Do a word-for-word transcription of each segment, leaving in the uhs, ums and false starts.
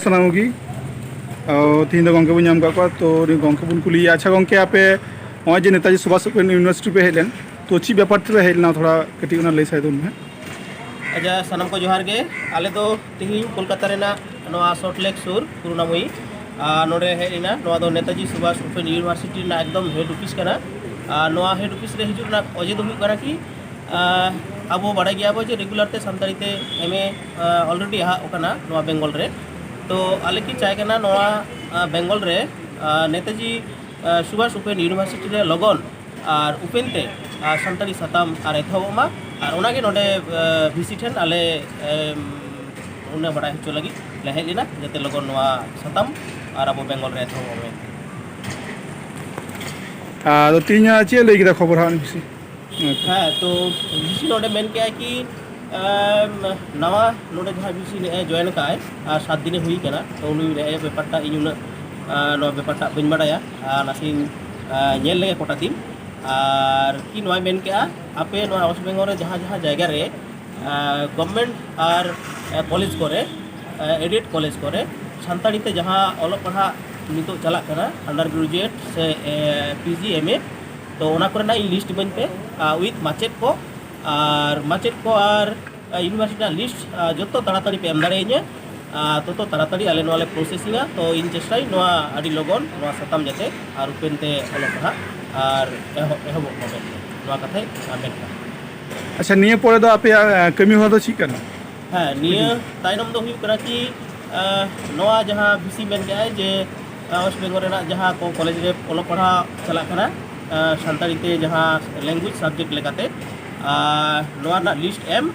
ᱥᱟᱱᱟᱢ ᱜᱮ᱾ ᱚ, ᱛᱤᱦᱤᱧ ᱫᱚ ᱜᱚᱢᱠᱮ ᱵᱚᱱ ᱧᱟᱢ ᱟᱠᱟᱫ ᱠᱚᱣᱟ, ᱛᱚ ᱩᱱᱤ ᱜᱚᱢᱠᱮ ᱵᱚᱱ ᱠᱩᱞᱤᱭᱮᱭᱟ᱾ ᱟᱪᱪᱷᱟ ᱜᱚᱢᱠᱮ, ᱟᱯᱮ ᱱᱚᱜᱼᱚᱭ ᱡᱮ ᱱᱮᱛᱟᱡᱤ ᱥᱩᱵᱷᱟᱥ ᱳᱯᱮᱱ ᱤᱭᱩᱱᱤᱵᱷᱟᱨᱥᱤᱴᱤ ᱯᱮ ᱦᱮᱡ ᱞᱮᱱ, ᱛᱚ ᱪᱮᱫ ᱵᱮᱯᱟᱨ ᱛᱮᱯᱮ ᱦᱮᱡ ᱞᱮᱱᱟ, ᱛᱷᱚᱲᱟ ᱠᱟᱹᱴᱤᱡ ᱚᱱᱟ ᱞᱟᱹᱭ ᱥᱟᱰᱮ ᱛᱟᱵᱚᱱ ᱢᱮ᱾ ᱟᱪᱪᱷᱟ, ᱥᱟᱱᱟᱢ ᱠᱚ ᱡᱚᱦᱟᱨ ᱜᱮ᱾ ᱟᱞᱮ ᱫᱚ ᱛᱤᱦᱤᱧ ᱠᱳᱞᱠᱟᱛᱟ ᱨᱮᱱᱟᱜ ᱱᱚᱣᱟ ᱥᱚᱞᱴ ᱞᱮᱠ ᱥᱩᱨ ᱠᱩᱨᱩᱱᱟᱢᱩᱭᱤ, ᱟᱨ ᱱᱚᱰᱮ ᱦᱮᱡ ᱮᱱᱟ᱾ ᱱᱚᱣᱟ ᱫᱚ ᱱᱮᱛᱟᱡᱤ ᱥᱩᱵᱷᱟᱥ ᱳᱯᱮᱱ ᱤᱭᱩᱱᱤᱵᱷᱟᱨᱥᱤᱴᱤ ᱨᱮᱱᱟᱜ ᱮᱠᱫᱚᱢ ᱦᱮᱰ ᱚᱯᱷᱤᱥ ᱠᱟᱱᱟ᱾ ᱟᱨ ᱱᱚᱣᱟ ᱦᱮᱰ ᱚᱯᱷᱤᱥ ᱨᱮ ᱦᱤᱡᱩᱜ ᱨᱮᱱᱟᱜ ᱚᱡᱮ ᱫᱚ ᱦᱩᱭᱩᱜ ᱠᱟᱱᱟ ᱠᱤ, ᱟᱸ, ᱟᱵᱚ ᱵᱟᱲᱟᱭ ᱜᱮᱭᱟ ᱵᱚ ᱡᱮ ᱨᱮᱜᱩᱞᱟᱨ ᱛᱮ ᱥᱟᱱᱛᱟᱲᱤ ᱛᱮ ᱮᱢ ᱮ, ᱟᱸ, ᱚᱞᱨᱮᱰᱤ ᱮᱦᱚᱵ ᱟᱠᱟᱱᱟ ᱱᱚᱣᱟ ᱵᱮᱝᱜᱚᱞ ᱨᱮ᱾ ᱛᱚ ᱟᱞᱮ ᱠᱤ ᱪᱟᱭ ᱠᱟᱱᱟ ᱱᱚᱣᱟ, ᱟᱸ, ᱵᱮᱝᱜᱚᱞ ᱨᱮ, ᱟᱸ, ᱱᱮᱛᱟᱡᱤ, ᱟᱸ, ᱥᱩᱵᱷᱟᱥ ᱳᱯᱮᱱ ᱤᱭᱩᱱᱤᱵᱷᱟᱨᱥᱤᱴᱤ ᱨᱮ ᱞᱚᱜᱚᱱ ᱟᱨ ᱳᱯᱮᱱ ᱛᱮ, ᱟᱸ, ᱥᱟᱱᱛᱟᱲᱤ ᱥᱟᱛᱟᱢ ᱟᱨ ᱮᱛᱚᱦᱚᱵᱚᱜ ᱢᱟ᱾ ᱟᱨ ᱚᱱᱟᱜᱮ ᱱᱚᱰᱮ, ᱟᱸ, ᱵᱷᱤᱥᱤ ᱴᱷᱮᱱ ᱟᱞᱮ, ᱮᱢ, ᱚᱱᱟ ᱵᱟᱲᱟᱭ ᱦᱚᱪᱚ ᱞᱟᱹᱜᱤᱫ ᱞᱮ ᱦᱮᱡ ᱞᱮᱱᱟ, ᱡᱟᱛᱮ ᱞᱚᱜᱚᱱ ᱱᱚᱣᱟ ᱥᱟᱛᱟᱢ ᱟᱨ ᱟᱵᱚ ᱵᱮᱝᱜᱚᱞ ᱨᱮ ᱮᱛᱚᱦᱚᱵᱚᱜ ᱢᱮ᱾ ᱟᱫᱚ ᱛᱮᱦᱮᱧᱟᱜ ᱪᱮᱫ ᱮ ᱞᱟᱹᱭ ᱠᱮᱫᱟ ᱠᱷᱚᱵᱚᱨ ᱦᱟᱸᱜ ᱵᱤᱥᱤ? ᱦᱮᱸ, ᱛᱚ ᱵᱷᱤᱥᱤ ᱱᱚᱰᱮ ᱢᱮᱱ ᱠᱮᱜᱼᱟᱭ ᱠᱤ, ᱮᱢ, ᱱᱟᱣᱟ ᱱᱚᱰᱮ ᱡᱟᱦᱟᱸᱭ ᱵᱷᱤᱥᱤ ᱱᱮᱜᱼᱮ ᱡᱚᱭᱮᱱ ᱠᱟᱜᱼᱟᱭ ᱟᱨ ᱥᱟᱛ ᱫᱤᱱᱮ ᱦᱩᱭ ᱠᱟᱱᱟ, ᱛᱚ ᱩᱱᱤ ᱱᱮᱜᱼᱮ ᱵᱮᱯᱟᱨᱴᱟᱜ ᱤᱧ ᱩᱱᱟᱹᱜ, ᱟᱸ, ᱱᱚᱣᱟ ᱵᱮᱯᱟᱨᱴᱟᱜ ᱵᱟᱹᱧ ᱵᱟᱲᱟᱭᱟ᱾ ᱟᱨ ᱱᱟᱥᱮᱧ, ᱟᱸ, ᱧᱮᱞ ᱞᱮᱜᱮ ᱠᱚᱴᱟ ᱫᱤᱱ᱾ ᱟᱨ ᱠᱤ ᱱᱚᱣᱟᱭ ᱢᱮᱱ ᱠᱮᱜᱼᱟ, ᱟᱯᱮ ᱱᱚᱣᱟ ᱳᱭᱮᱥᱴ ᱵᱮᱝᱜᱚᱞ ᱨᱮ ᱡᱟᱦᱟᱸ ᱡᱟᱦᱟᱸ ᱡᱟᱭᱜᱟ ᱨᱮ, ᱟᱸ, ᱜᱚᱵᱷᱢᱮᱱᱴ ᱟᱨ, ᱟᱸ, ᱠᱚᱞᱮᱡᱽ ᱠᱚᱨᱮ, ᱟᱸ, ᱮᱰᱮᱰ ᱠᱚᱞᱮᱡᱽ ᱠᱚᱨᱮ ᱥᱟᱱᱛᱟᱲᱤ ᱛᱮ ᱡᱟᱦᱟᱸ ᱚᱞᱚᱜ ᱯᱟᱲᱦᱟᱜ ᱱᱤᱛᱚᱜ ᱪᱟᱞᱟᱜ ᱠᱟᱱᱟ, ᱟᱱᱰᱟᱨ ᱜᱨᱮᱡᱩᱭᱮᱴ ᱥᱮ, ᱟᱸ, ᱯᱤ ᱡᱤ, ᱮᱢ ᱮ, ᱛᱚ ᱚᱱᱟ ᱠᱚᱨᱮᱱᱟᱜ ᱤᱧ ᱞᱤᱥᱴ ᱤᱢᱟᱹᱧ ᱯᱮ, ᱟᱸ, ᱩᱭᱤᱛᱷ ᱢᱟᱪᱮᱫ ᱠᱚ, ᱟᱨ ᱢᱟᱪᱮᱫ ᱠᱚ ᱟᱨ, ᱟᱸ, ᱤᱭᱩᱱᱤᱵᱷᱟᱨᱥᱤᱴᱤ ᱨᱮᱱᱟᱜ ᱞᱤᱥᱴ, ᱟᱸ, ᱡᱚᱛᱚ ᱛᱟᱲᱟᱛᱟᱲᱤ ᱯᱮ ᱮᱢ ᱫᱟᱲᱮᱭᱟᱹᱧᱟ᱾ ᱟᱸ, ᱛᱚᱛᱚ ᱛᱟᱲᱟᱛᱟᱲᱤ ᱟᱞᱮ ᱱᱚᱣᱟ ᱞᱮ ᱯᱨᱚᱥᱮᱥᱤᱝᱟ᱾ ᱛᱚ ᱤᱧ ᱪᱮᱥᱴᱟᱭᱟᱹᱧ ᱱᱚᱣᱟ ᱟᱹᱰᱤ ᱞᱚᱜᱚᱱ ᱱᱚᱣᱟ ᱥᱟᱛᱟᱢ ᱡᱟᱛᱮ ᱟᱨ ᱳᱯᱮᱱ ᱛᱮ ᱚᱞᱚᱜ ᱯᱟᱲᱦᱟᱜ ᱟᱨ ᱮᱦᱚᱵ, ᱮᱦᱚᱵᱚᱜ ᱢᱟ ᱢᱮᱱᱛᱮ ᱱᱚᱣᱟ ᱠᱟᱛᱷᱟᱭ, ᱟᱸ, ᱢᱮᱱ ᱠᱟᱜᱼᱟ᱾ ᱟᱪᱪᱷᱟ, ᱱᱤᱭᱟᱹ ᱯᱚᱨᱮ ᱫᱚ ᱟᱯᱮᱭᱟᱜ, ᱟᱸ, ᱠᱟᱹᱢᱤ ᱦᱚᱨᱟ ᱫᱚ ᱪᱮᱫ ᱠᱟᱱᱟ? ᱦᱮᱸ, ᱱᱤᱭᱟᱹ ᱛᱟᱭᱱᱚᱢ ᱫᱚ ᱦᱩᱭᱩᱜ ᱠᱟᱱᱟ ᱠᱤ, ᱟᱸ, ᱱᱚᱣᱟ ᱡᱟᱦᱟᱸ ᱵᱷᱤᱥᱤ ᱢᱮᱱ ᱠᱮᱜᱼᱟᱭ ᱡᱮ, ᱟᱸ, ᱳᱭᱮᱥᱴ ᱵᱮᱝᱜᱚᱞ ᱨᱮᱱᱟᱜ ᱡᱟᱦᱟᱸ ᱠᱚ ᱠᱚᱞᱮᱡᱽ ᱨᱮ ᱚᱞᱚᱜ ᱯᱟᱲᱦᱟᱣ ᱪᱟᱞᱟᱜ ᱠᱟᱱᱟ, ᱟᱸ, ᱥᱟᱱᱛᱟᱲᱤ ᱛᱮ ᱡᱟᱦᱟᱸ ᱞᱮᱝᱜᱩᱭᱮᱡᱽ ᱥᱟᱵᱡᱮᱠᱴ ᱞᱮᱠᱟᱛᱮ, ᱟᱨ ᱱᱚᱣᱟ ᱨᱮᱱᱟᱜ ᱞᱤᱥᱴ ᱮᱢ,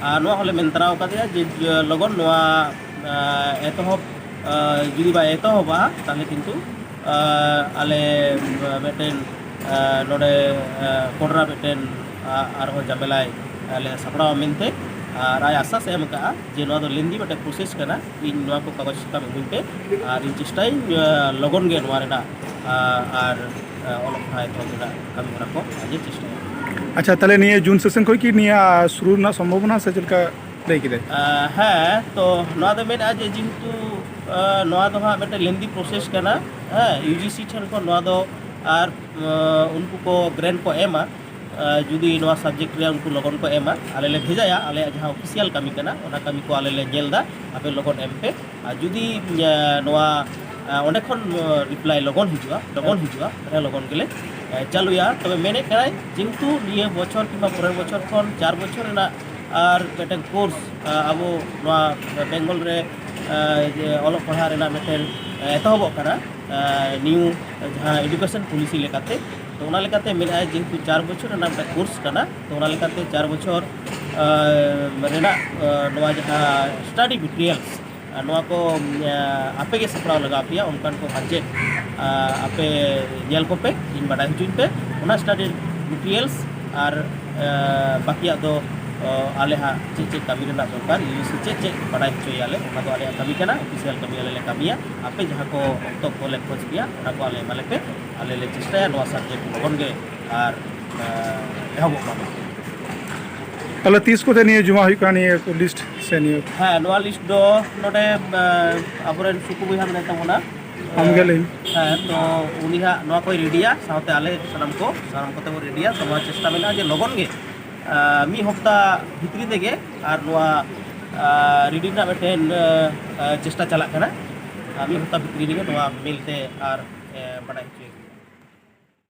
ᱟᱨ ᱱᱚᱣᱟ ᱦᱚᱸᱞᱮ ᱢᱮᱱ ᱛᱟᱨᱟ ᱟᱠᱟᱫᱮᱭᱟ ᱡᱮ, ᱡᱮ ᱞᱚᱜᱚᱱ ᱱᱚᱣᱟ, ᱟᱸ, ᱮᱛᱚᱦᱚᱵ, ᱟᱸ, ᱡᱩᱫᱤ ᱵᱟᱭ ᱮᱛᱚᱦᱚᱵᱟ, ᱛᱟᱦᱚᱞᱮ ᱠᱤᱱᱛᱩ, ᱟᱸ, ᱟᱞᱮ ᱢᱤᱫᱴᱮᱱ, ᱟᱸ, ᱱᱚᱰᱮ, ᱟᱸ, ᱠᱚᱰᱨᱟ ᱢᱤᱫᱴᱮᱱ, ᱟᱸ, ᱟᱨᱦᱚᱸ ᱡᱟᱢᱮᱞᱟᱭ ᱞᱮ ᱥᱟᱯᱲᱟᱣᱟ ᱢᱮᱱᱛᱮ, ᱟᱨ ᱟᱡ ᱟᱥᱥᱟᱥ ᱮ ᱮᱢ ᱟᱠᱟᱫᱼᱟ ᱡᱮ ᱱᱚᱣᱟ ᱫᱚ ᱞᱮᱱᱫᱤ ᱢᱤᱫᱴᱮᱱ ᱯᱨᱚᱥᱮᱥ ᱠᱟᱱᱟ, ᱤᱧ ᱱᱚᱣᱟ ᱠᱚ ᱠᱟᱜᱚᱡᱽ ᱥᱟᱠᱟᱢ ᱤᱢᱟᱹᱧ ᱯᱮ, ᱟᱨ ᱤᱧ ᱪᱮᱥᱴᱟᱭᱟᱹᱧ, ᱟᱸ, ᱞᱚᱜᱚᱱ ᱜᱮ ᱱᱚᱣᱟ ᱨᱮᱱᱟᱜ, ᱟᱸ, ᱟᱨ, ᱟᱸ, ᱚᱞᱚᱜ ᱯᱟᱲᱦᱟᱣ ᱮᱛᱚᱦᱚᱵ ᱨᱮᱱᱟᱜ ᱠᱟᱹᱢᱤ ᱦᱚᱨᱟ ᱠᱚ ᱟᱡ ᱮ ᱪᱮᱥᱴᱟᱭᱟ᱾ ᱟᱪᱪᱷᱟ, ᱛᱟᱦᱚᱞᱮ ᱱᱤᱭᱟᱹ ᱡᱩᱱ ᱥᱮᱥᱚᱱ ᱠᱷᱚᱱ ᱠᱤ ᱱᱤᱭᱟᱹ ᱥᱩᱨᱩ ᱨᱮᱱᱟᱜ ᱥᱚᱢᱵᱷᱚᱵᱚᱱᱟ ᱥᱮ ᱪᱮᱫ ᱞᱮᱠᱟ ᱞᱟᱹᱭ ᱠᱮᱫᱟᱭ? ᱟᱸ, ᱦᱮᱸ, ᱛᱚ ᱱᱚᱣᱟ ᱫᱚ ᱢᱮᱱᱮᱫᱼᱟ ᱡᱮ ᱡᱮᱦᱮᱛᱩ ᱱᱚᱣᱟ ᱫᱚ ᱦᱟᱸᱜ ᱢᱤᱫᱴᱮᱱ ᱞᱮᱱᱫᱤ ᱯᱨᱚᱥᱮᱥ ᱠᱟᱱᱟ᱾ ᱦᱮᱸ, ᱭᱩ ᱡᱤ ᱥᱤ ᱴᱷᱮᱱ ᱠᱷᱚᱱ ᱱᱚᱣᱟ ᱫᱚ ᱟᱨ ᱩᱱᱠᱩ ᱠᱚ ᱜᱨᱮᱱᱴ ᱠᱚ ᱮᱢᱟ᱾ ᱡᱩᱫᱤ ᱱᱚᱣᱟ ᱥᱟᱵᱡᱮᱠᱴ ᱨᱮ ᱩᱱᱠᱩ ᱞᱚᱜᱚᱱ ᱠᱚ ᱮᱢᱟ, ᱟᱞᱮ ᱞᱮ ᱵᱷᱮᱡᱟᱭᱟ, ᱟᱞᱮᱭᱟᱜ ᱡᱟᱦᱟᱸ ᱚᱯᱷᱤᱥᱤᱭᱟᱞ ᱠᱟᱹᱢᱤ ᱠᱟᱱᱟ, ᱚᱱᱟ ᱠᱟᱹᱢᱤ ᱠᱚ ᱟᱞᱮ ᱞᱮ ᱧᱮᱞ ᱮᱫᱟ, ᱟᱯᱮ ᱞᱚᱜᱚᱱ ᱮᱢ ᱯᱮ᱾ ᱟᱨ ᱡᱩᱫᱤ ᱱᱚᱣᱟ ᱚᱸᱰᱮ ᱠᱷᱚᱱ ᱨᱤᱯᱞᱟᱭ ᱞᱚᱜᱚᱱ ᱦᱤᱡᱩᱜᱼᱟ, ᱞᱚᱜᱚᱱ ᱦᱤᱡᱩᱜᱼᱟ, ᱛᱟᱦᱚᱞᱮ ᱞᱚᱜᱚᱱ ᱜᱮᱞᱮ ᱪᱟᱹᱞᱩᱭᱟ᱾ ᱛᱚᱵᱮ ᱢᱮᱱᱮᱫ ᱠᱟᱱᱟᱭ, ᱡᱮᱦᱮᱛᱩ ᱱᱤᱭᱟᱹ ᱵᱚᱪᱷᱚᱨ ᱠᱤᱝᱵᱟ ᱯᱚᱨᱮᱨ ᱵᱚᱪᱷᱚᱨ ᱠᱷᱚᱱ ᱪᱟᱨ ᱵᱚᱪᱷᱚᱨ ᱨᱮᱱᱟᱜ ᱟᱨ ᱢᱤᱫᱴᱮᱱ ᱠᱳᱨᱥ ᱟᱵᱚ ᱱᱚᱣᱟ ᱵᱮᱝᱜᱚᱞ ᱨᱮ ᱚᱞᱚᱜ ᱯᱟᱲᱦᱟᱜ ᱨᱮᱱᱟᱜ ᱢᱤᱫᱴᱮᱱ ᱮᱛᱚᱦᱚᱵᱚᱜ ᱠᱟᱱᱟ, ᱱᱤᱭᱩ ᱡᱟᱦᱟᱸ ᱮᱰᱩᱠᱮᱥᱚᱱ ᱯᱚᱞᱤᱥᱤ ᱞᱮᱠᱟᱛᱮ᱾ ᱛᱚ ᱚᱱᱟ ᱞᱮᱠᱟᱛᱮ ᱢᱮᱱᱟᱜᱼᱟ, ᱡᱮᱦᱮᱛᱩ ᱪᱟᱨ ᱵᱚᱪᱷᱚᱨ ᱨᱮᱱᱟᱜ ᱢᱤᱫᱴᱮᱱ ᱠᱳᱨᱥ ᱠᱟᱱᱟ, ᱛᱚ ᱚᱱᱟ ᱞᱮᱠᱟᱛᱮ ᱪᱟᱨ ᱵᱚᱪᱷᱚᱨ ᱨᱮᱱᱟᱜ ᱱᱚᱣᱟ ᱡᱟᱦᱟᱸ ᱥᱴᱟᱰᱤ ᱢᱮᱴᱮᱨᱤᱭᱟᱞᱥ, ᱱᱚᱣᱟ ᱠᱚ ᱟᱯᱮ ᱜᱮ ᱥᱟᱯᱲᱟᱣ ᱞᱟᱜᱟᱣ ᱯᱮᱭᱟ᱾ ᱚᱱᱠᱟᱱ ᱠᱚ ᱢᱟᱪᱮᱫ ᱟᱯᱮ ᱧᱮᱞ ᱠᱚᱯᱮ, ᱤᱧ ᱵᱟᱰᱟᱭ ᱦᱚᱪᱚᱧ ᱯᱮ᱾ ᱚᱱᱟ ᱥᱴᱟᱰᱤ ᱢᱮᱴᱮᱨᱤᱭᱟᱞᱥ ᱟᱨ ᱵᱟᱹᱠᱤᱭᱟᱜ ᱫᱚ ᱟᱞᱮ ᱦᱟᱸᱜ ᱪᱮᱫ ᱪᱮᱫ ᱠᱟᱹᱢᱤ ᱨᱮᱱᱟᱜ ᱫᱚᱨᱠᱟᱨ, ᱤᱭᱩ ᱥᱤ ᱪᱮᱫ ᱪᱮᱫ ᱵᱟᱰᱟᱭ ᱦᱚᱪᱚᱭᱟᱞᱮ, ᱚᱱᱟ ᱫᱚ ᱟᱞᱮᱭᱟᱜ ᱠᱟᱹᱢᱤ ᱠᱟᱱᱟ, ᱚᱯᱷᱤᱥᱤᱭᱟᱞ ᱠᱟᱹᱢᱤ ᱟᱞᱮ ᱞᱮ ᱠᱟᱹᱢᱤᱭᱟ᱾ ᱟᱯᱮ ᱡᱟᱦᱟᱸ ᱠᱚ ᱚᱠᱛᱚ ᱠᱚᱞᱮ ᱠᱷᱚᱡᱽ ᱯᱮᱭᱟ, ᱚᱱᱟ ᱠᱚ ᱟᱞᱮ ᱮᱢᱟ ᱞᱮᱯᱮ᱾ ᱟᱞᱮ ᱞᱮ ᱪᱮᱥᱴᱟᱭᱟ ᱱᱚᱣᱟ ᱥᱟᱵᱡᱮᱠᱴ ᱞᱚᱜᱚᱱ ᱜᱮ ᱟᱨ ᱮᱦᱚᱵᱚᱜ ᱢᱟ᱾ ᱛᱟᱦᱚᱞᱮ ᱛᱤᱥ ᱠᱚᱛᱮ ᱱᱤᱭᱟᱹ ᱡᱚᱢᱟ ᱦᱩᱭᱩᱜ ᱠᱟᱱᱟ, ᱱᱤᱭᱟᱹ ᱠᱚ ᱞᱤᱥᱴ ᱥᱮ ᱱᱤᱭᱟᱹ? ᱦᱮᱸ, ᱱᱚᱣᱟ ᱞᱤᱥᱴ ᱫᱚ ᱱᱚᱰᱮ ᱟᱵᱚᱨᱮᱱ ᱥᱩᱠᱩ ᱵᱚᱭᱦᱟ ᱢᱮᱱᱟᱭ ᱛᱟᱵᱚᱱᱟ᱾ ᱟᱢᱜᱮ ᱞᱟᱹᱭ ᱢᱮ᱾ ᱦᱮᱸ, ᱛᱚ ᱩᱱᱤ ᱦᱟᱸᱜ ᱱᱚᱣᱟ ᱠᱚᱭ ᱨᱮᱰᱤᱭᱟ, ᱥᱟᱶᱛᱮ ᱟᱞᱮ ᱥᱟᱱᱟᱢ ᱠᱚ, ᱥᱟᱱᱟᱢ ᱠᱚᱛᱮ ᱵᱚᱱ ᱨᱮᱰᱤᱭᱟ᱾ ᱛᱚ ᱱᱚᱣᱟ ᱪᱮᱥᱴᱟ ᱢᱮᱱᱟᱜᱼᱟ ᱡᱮ ᱞᱚᱜᱚᱱ ᱜᱮ, ᱢᱤᱫ ᱦᱚᱯᱛᱟ ᱵᱷᱤᱛᱨᱤ ᱛᱮᱜᱮ ᱟᱨ ᱱᱚᱣᱟ ᱨᱮᱰᱤ ᱨᱮᱱᱟᱜ ᱢᱤᱫᱴᱮᱱ ᱪᱮᱥᱴᱟ ᱪᱟᱞᱟᱜ ᱠᱟᱱᱟ᱾ ᱢᱤᱫ ᱦᱚᱯᱛᱟ ᱵᱷᱤᱛᱨᱤ ᱨᱮᱜᱮ ᱱᱚᱣᱟ ᱢᱮᱞ ᱛᱮ ᱟᱨ ᱵᱟᱰᱟᱭ ᱦᱚᱪᱚᱭ ᱦᱩᱭᱩᱜᱼᱟ᱾